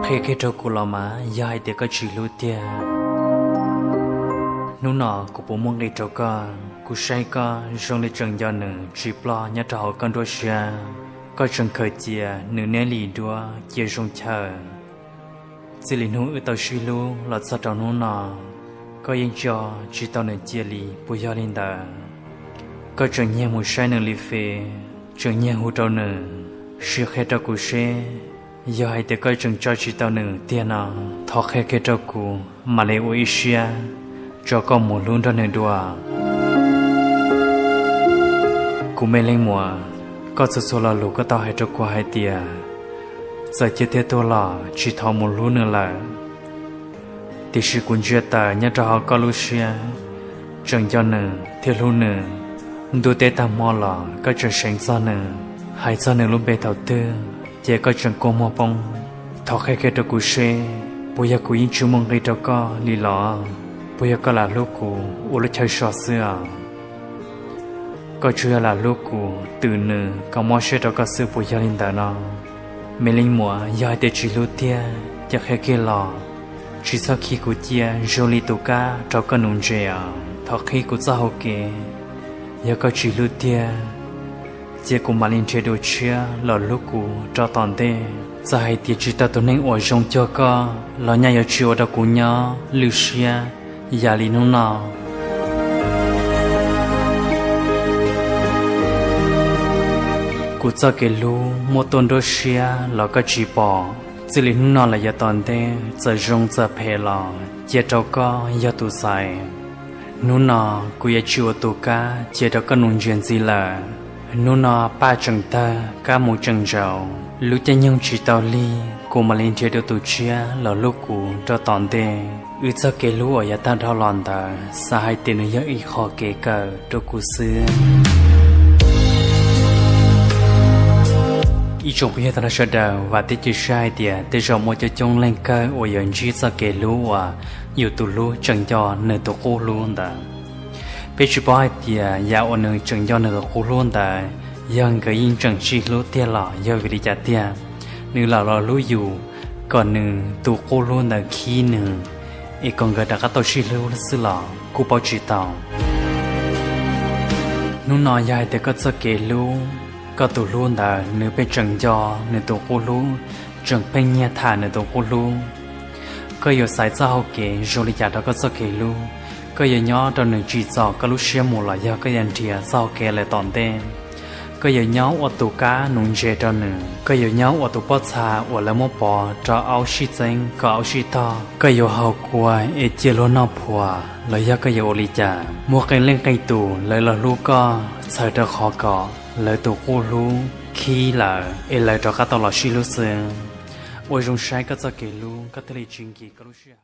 Qhia kiag rau kuv los mas yog hais tias koj tsis hlub tiag, hnub no kuv puas muaj nqis rau koj? Kuv saib koj zoo li tseem nco nws tsis ploj nyob rau hauv koj nruab siab. Koj tseem khaws cia nws niaj li duab cia zoo chaw. Txij li hnub wb tau sib hlub los txog rau hnub no, koj yeej tso tsis tau nws cia li puas yog li ntawd? Koj tseem nyiag mus saib nws li fes, tseem nyiag hu rau nws, sim qhia rau kuv seb yog hais tias koj tseem tso tsis tau nws tiag no, thov qhia kiag rau kuv mam li ua ib siab tso koj mus hlub nrog nws dua. Kuv me leej muam, koj txhua txhua lo lus koj tau hais rau kuv hais tias txawm ciaj thiab tuag los tsis thov mus hlub nws lawm. Tiam sis kuv ntsia tawm nyob rau hauv koj lub siab, tseem nco nws thiab hlub nws. Ntuj teb tag hmo los koj tseem seev txog nws, hais txog nws lub npe thaum twg ces koj tseem kua muag poob. Thov qhia kiag rau kuv seb puas yog kuv yeej tsis muaj nqis rau koj li los? Puas yog koj lam hlub kuv ua lub chaw so xwb os? Koj tsuas yog lam hlub kuv twm nws kom mob siab rau koj xwb puas yog li ntawd no? Me leej muam, yog hais tias tsis hlub tiag ces qhia kiag los, tsis txhob khi kuv cia zoo li tus kab rau koj nuv ntses os. Thov qhib kuv txoj hau kev, yog koj tsis hlub tiag ces kuv mam li nrhiav dua tshiab los hlub kuv rau tom ntej. Txawm hais tias tsis tau tus neeg uas zoo cuag koj los nyaj yuav tsis ua rau kuv nyob lwj siab yam li hnub no. Kuv txoj kev hlub muaj tuaj nruab siab los koj tsis pom. Txij li hnub no los yav tom ntej txawm zoo txawm phem los cia rau koj yog tus xaiv. Hnub no kuv yuav tsis ua tus kab cia rau koj nuv ntses ntxiv lawm. Hnub no paj tseem tawg kab mus tseem ntsaus, lub caij nyoog tsis tau lig kuv mam li nrhiav dua tus tshiab los hlub kuv rau tom ntej. Wb txoj kev hlub uas yav tag dhau los ntawd xav hais tias nws yog ib qho kev kawm rau kuv xwb. Ib tsoom phooj ywg tag nrho sawv daws, vam thiab cia siab hais tias tej zaum muaj coob coob leej kawg uas yuav ntsib txoj kev hlub uas yus tus hlub tseem nco nws tus qub hlub ntawd. Peb tsis paub hais tias yam uas nws tseem nco nws tus qub hlub ntawd yog nkawd yeej tseem sib hlub tiag los yog vim li cas tiag. Nws lam los hlub yus kom nws tus qub hlub ntawd khib nws, es kom nkawd rov qab tau sib hlub xwb los kuj paub tsis tau. Hnub no yog hais tias koj txoj kev hlub, koj tus hlub ntawd nws pheej tseem nco nws tus qub hlub, tseem pheej nyiag tham nws tus qub hlub, koj yuav xaiv txoj hau kev zoo li cas rau koj txoj kev hlub? Koj yuav nyob rau nws tsim txom koj lub siab mus los yog koj yuav nrhiav txoj hau kev lawm tom ntej? Koj yuav nyob ua tus kab nuv ntses rau nws, koj yuav nyob ua tus pob txha uas lawv muab pov rau aub sib txeeb kom aub sib tog, koj yuav haus kua es cia luag noj phuas los yog koj yuav ua li cas? Muaj qee leej qee tus lawv los hlub koj txhawm rau qhov kom lawv tus qub hlub khib lawm es lawv rov qab tau los sib hlub xwb. Ua zoo saib koj txoj kev hlub koj thiaj li tsis nkim koj lub sij hawm.